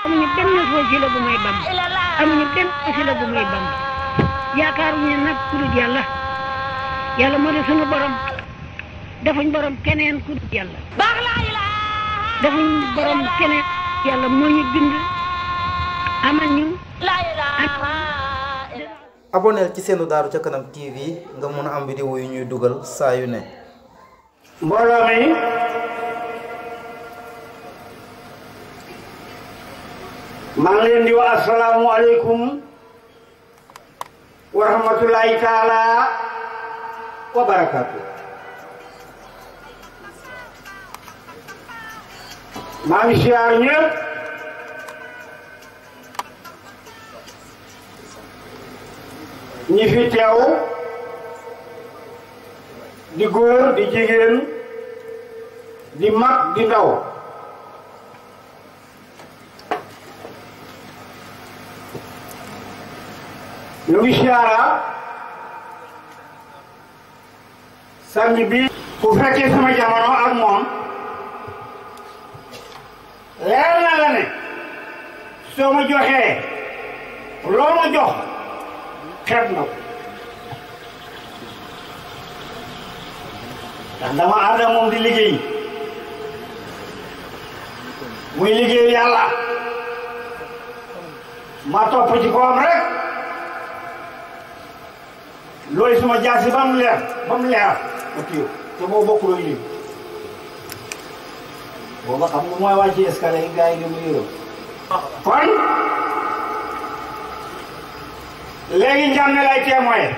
amuñu benn wasila bu may Bamba amuñu benn wasila bu may Bamba yaakaaruñu nag ku dul yàlla yàlla moo di sunu borom defuñ borom keneen ku dul yàlla defuñ borom keneen yàlla moo ñu bind amal ñu aboneel ci seenu Daaru ca Kanam TV nga mën a am vidéo yu ñuy dugal saa yu ne. mbooloo mi maa ngi leen di wax asalaamu aleykum wa rahmatulahi taala wa barakaatu. maa ngi siyaar ñëpp ñi fi teew di góor di jigéen di mag di ndaw ñu ngi siyaara sànni bi ku fekkee sama jamono ak moom leer na la ne soo ma joxee loo ma jox xeeb na ko ndax dama ànd ak moom di liggéey muy liggéey yàlla ma topp ci kawam rek looy suma jaasi ba mu leer ma téye te boo bokk looy lii booba xam nga mooy wàcc escalier yi gars yi di mu yërëm kon léegi njàmme lay témoin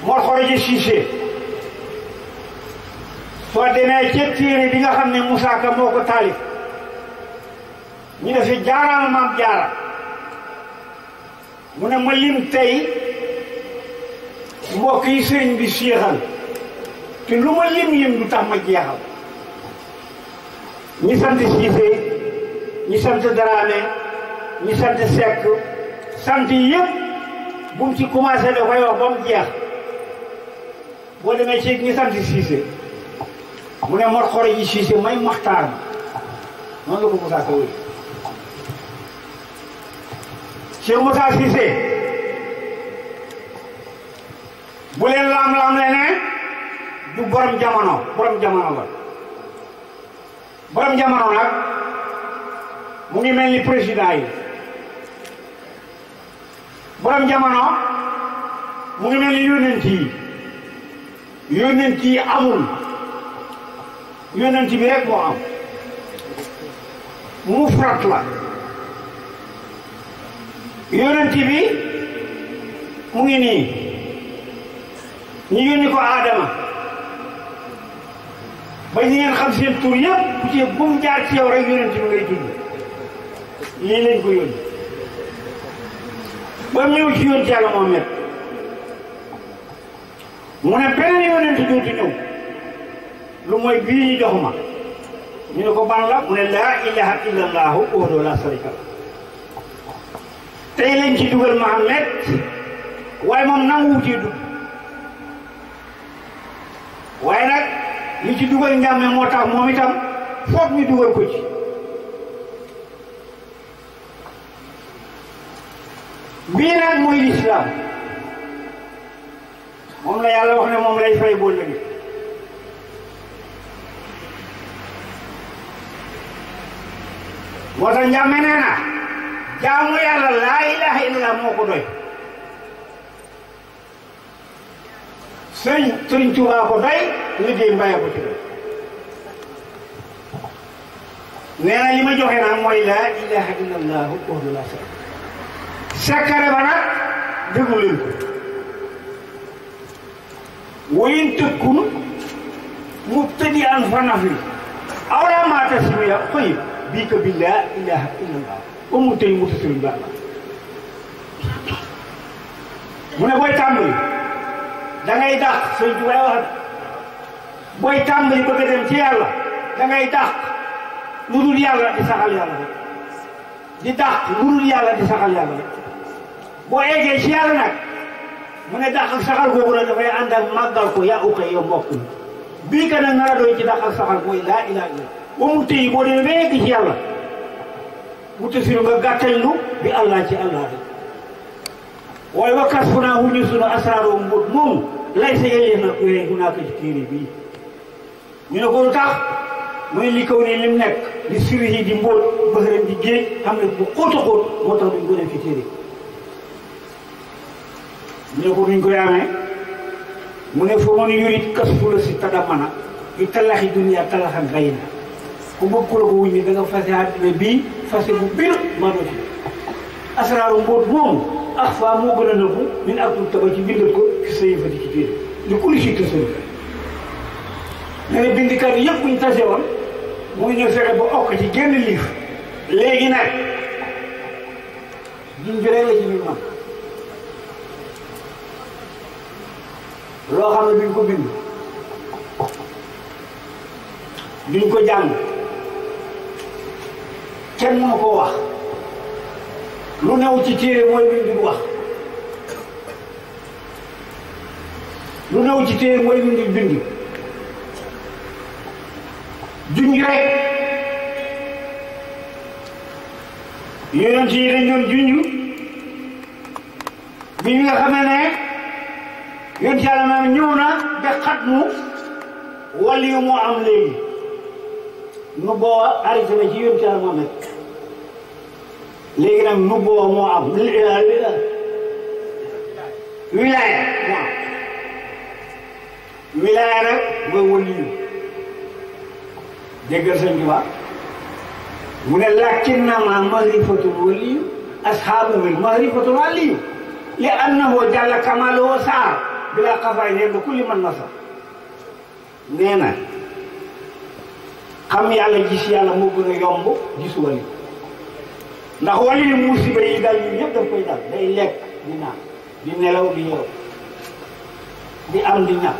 Mor Khoroja Cissé soo demee ca téere bi nga xam ne Moussa Ka moo ko taalif ñu ne fi jaaraama maam jaara mu ne ma lim tey mbokk yi sëriñ bi séexal te lu ma lim du tax ma jeexal ñi sant Cissé ñi sant Dramé ñi sant Seck sant yëpp bu mu ci commencé da koy wax ba mu jeex boo demee ci ñi sant Cissé mu ne Mor Khoroja Cissé may maxtaar ma noonu la ko Moussa Ka wéy Cheikh Moussa Cissé bu leen laam-laam le ne du borom jamono la borom jamono nag mu ngi mel ni président yi borom jamono mu ngi mel ni yónent yi amul yónent bi rek moo am mufrat la yónent bi mu ngi nii ñu yónni ko Adama ba ñu ngeen xam seen tur yëpp bu ci bu mu jaar ci yow rek yónent bi ngay tudd lii lañ ko yónni ba mu ñëw ci yónent Yàlla Muhammad mu ne benn yónent dootu ñëw lu mooy bii ñu jox ma ñu ne ko ban la mu ne laa ilaha illa allahu wahdahu la sharika lahu tey lañ ci dugal Muhammad waaye moom nangu wuti dugg waaye nag li ci dugal njàmme moo tax moom itam foog ñu dugal ko ci bii nag mooy lislaam moom la yàlla wax ne moom lay fay boo léegi moo tax njàmme nee na jaamu yàlla laa ilaha illallah moo ko doy sëriñ Tuubaa ko doy liggéey mbaye ko ci doy nee na li ma joxe nag mooy laa ilaha illallah wahdahu laa sharika lahu sekkare ba nag déglu leen ko wayin tëkkun mubtadi an fa nafi awla maa tasmiya xëy bii ko bi laa ilaha illallah ba mu tëy mu sëriñ baax la mu ne booy tàmbali da ngay dàq sëñ bi waaye wax booy tàmbali bëgg a dem ci yàlla da ngay dàq lu dul yàlla di saxal yàlla rek di dàq lu dul yàlla di saxal yàlla rek boo eggee ci yàlla nag mu ne dàq ak saxal boobu nag dafay ànd ak màggal ko yaa ukkee yow mbokk bii ka nag nar a doy ci dàq ak saxal mooy laa ilaaha illa ba mu tëy boo demee ba egg ci yàlla wutasiru nga gàttañlu bi allah ci allah rek waaye wakkas fu naa wuñu sunu asraaroo mbóot moom lay sa yellee na yooyu bu naa ko ci téere bii ñu ne ko lu tax mooy li kaw ne lim nekk di siri yi di mbóot bëxëram di géej xam ne bu xóot a xóot moo tax duñ ko def ci téere ñu ne ko duñ koy amee mu ne foo mën yurit kas fu la si tadamana di talaxi duniya talaxan bay na ku bëgg ku la ko wuñ ni da nga fase àddina bii fase bu bir maa doo ci asraaru mbóot moom ak fa moo gën a nëbbu min ak tu taba ci bindat ko ci sa yëfati ci téere li kuli si tësal ne ne bindikat yi yëpp buñ tase woon mu ngi ñëw fexe ba okk ci génn liif léegi nag duñ jëree la ci ñun man loo xam ne duñ ko bind duñ ko jàng kenn mënu koo wax lu new ci téere mooy luñ dul wax lu new ci téere mooy luñ dul bind junj rek yonent yi dañ doon junj bi nga xamee ne yonent yàlla ma ñëw na ba xatmu wàll yu moo am léegi nu boo arrêté na ci yonent yàlla Muhammad léegi nag nu boo moo am wilaaya moo am wilaaya rek mooy wàll yu déggal sëñ Tuubaa mu ne lakinnama mahrifatul waliyu ashaabuhu mahrifatul aliyu li annahu jalla kamaluhu saar bila xafaay ne kulli man nasa nee na xam yàlla gis yàlla moo gën a yomb gis wali ndax wali yu musiba yi dal ñu ñëpp daf koy dal day lekk di naan di nelaw di yeew di am di ñàkk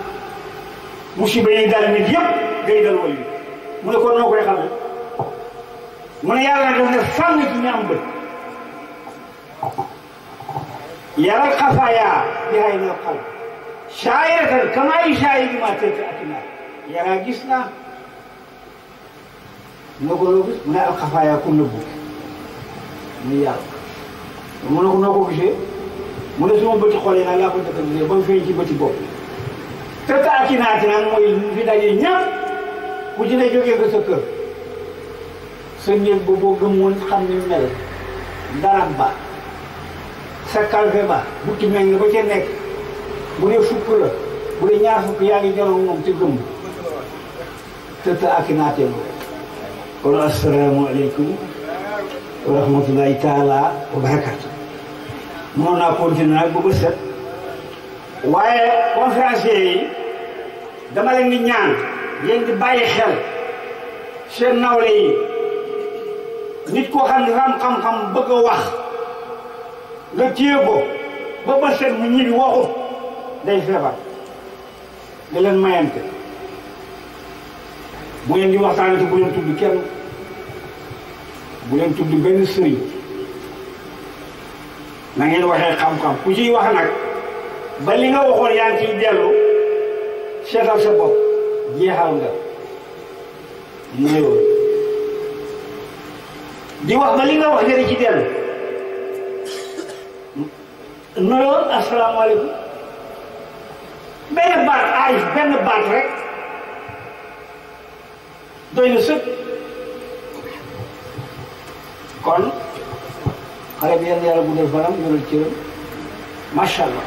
musiba yi dal nit yëpp day dal wali mu ne kon noo koy xamee mu ne yàlla daf ne fànn ci ñu am bët yaral xafaaya bi hay na xal shaayiratan kama yashaa'iru ma tëdd ak naa yaraa gis naa mu ne ko loo gis mu ne al xafaaya ku nëbbu muy yàlla mu ne ko noo ko gisee mu ne suma bëti xol yi nag laa ko njëkk a gisee ba mu feeñ ci bëti bopp tëdd ak naati nag mooy fi daje ñëpp ku ci ne jógee nga sa kër sa néeg ba boo gëmoon xam ni mel darab ba sa kalfe ba bukki mel nga ba ca nekk bu dee fukk la bu dee ñaar fukk yaa ngi jëloon moom ci gëmm tëdd ak naateem kon assalaamu aleykum wa rahmatullahi taala wa barakatu mënoon naa continuer nag ba set waaye conférenciers yi dama leen di ñaan yéen di bàyyi xel seen nawle yi nit koo xam ne dafa am xam-xam bëgg a wax nga téye ko ba set mu ñibbi waxut day feebar da leen mayante bu ngeen di waxtaanee bu leen tudd kenn bu leen tudd benn sëriñ na ngeen waxee xam-xam ku ciy wax nag ba li nga waxoon yaa ngi ciy dellu seetal sa bopp jeexal nga néew di wax ba li nga wax nga ci dellu nuyoo asalaamaaleykum benn baat rek doy na sëkk kon xale bi yàlla yàlla guddal fanam yoral cëram macha allah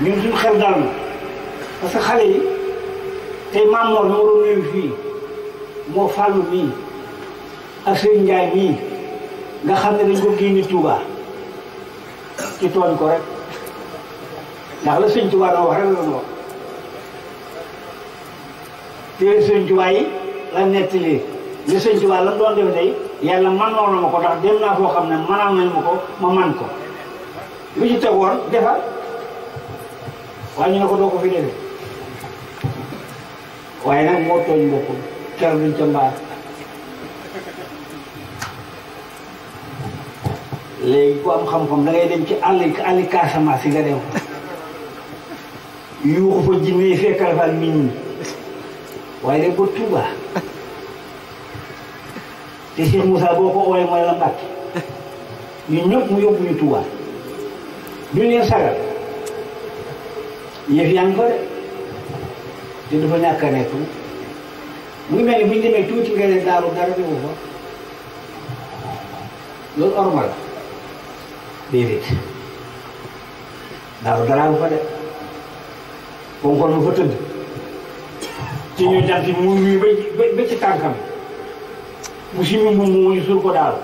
ñun suñu xel dal na parce que xale yi tey Maam Mor moo doon nuyu fii moo fàllu mii ak sëñ Njaay mii nga xam ne dañ ko génne Touba ci tooñ ko rek ndax la sëñ Touba na wax rek la doon wax te sëñ Touba yi la nettali li sëñ Touba la doon def day yàlla mënoon na ma ko ndax dem naa foo xam ne mënal nañ ma ko ma man ko lu ci tegoon defar waaye ñu ne ko doo ko fi defee waaye nag moo tooñ boppam keroog duñ ca mbaar léegi ku am xam-xam da ngay dem ci àlli Casamance si nga dem yuuxu fa jinne fekkal fa nit ñi waaye rek ba Touba te Cheikh Moussa boo ko ooyee mooy la Mbàkke ñun ñëpp mu yóbbu ñu Tuubaa duñ leen sagal yëf yaa ngi ko de te dafa ñàkk a nekk mu ngi mel ni bu ñu demee tuuti nga ne daaru dara defu fa loolu orma la déedéet daaru dara fa de konkoon mu fa tëdd ci ñu jant mu nuyu ba ci tànkam mu si mu ñu suul ko daaru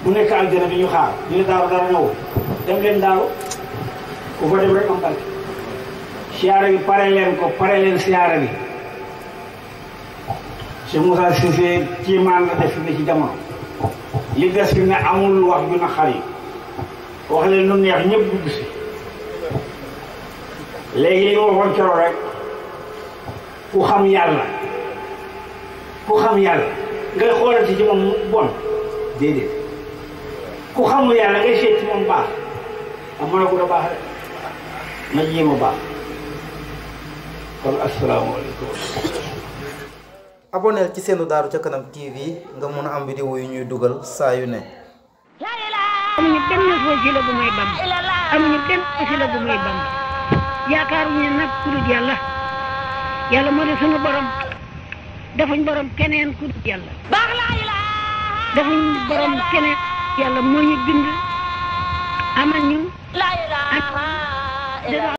mu nekk aljana bi ñu xaar ñu ne daaru dara ñëwul dem leen daaru ku fa dem rek am barke siyaara bi pare leen siyaara bi Cheikh Moussa Cissé ci maan la def fi ci jamono li des fi ne amul wax ju na xar yi wax leen nu neex ñëpp dugg si léegi li ma waxoon coro rek ku xam yàlla ngay xoolati ci moom bon déedéet ku xamul yàlla ngay seet ci moom baax am mën a ko da baax rek na jéem a baax kon asalaamaaleykum. aboneel ci seenu Daaru ca Kanam TV nga mun a am vidéo yu ñuy dugal saa yu ne. amuñu benn wasila bu may bam amuñu benn wasila bu may bam yaakaaruñu nag ku dul yàlla yàlla moo di sunu borom defuñ borom keneen ku dul yàlla defuñ borom keneen yàlla moo ñu bind amal ñu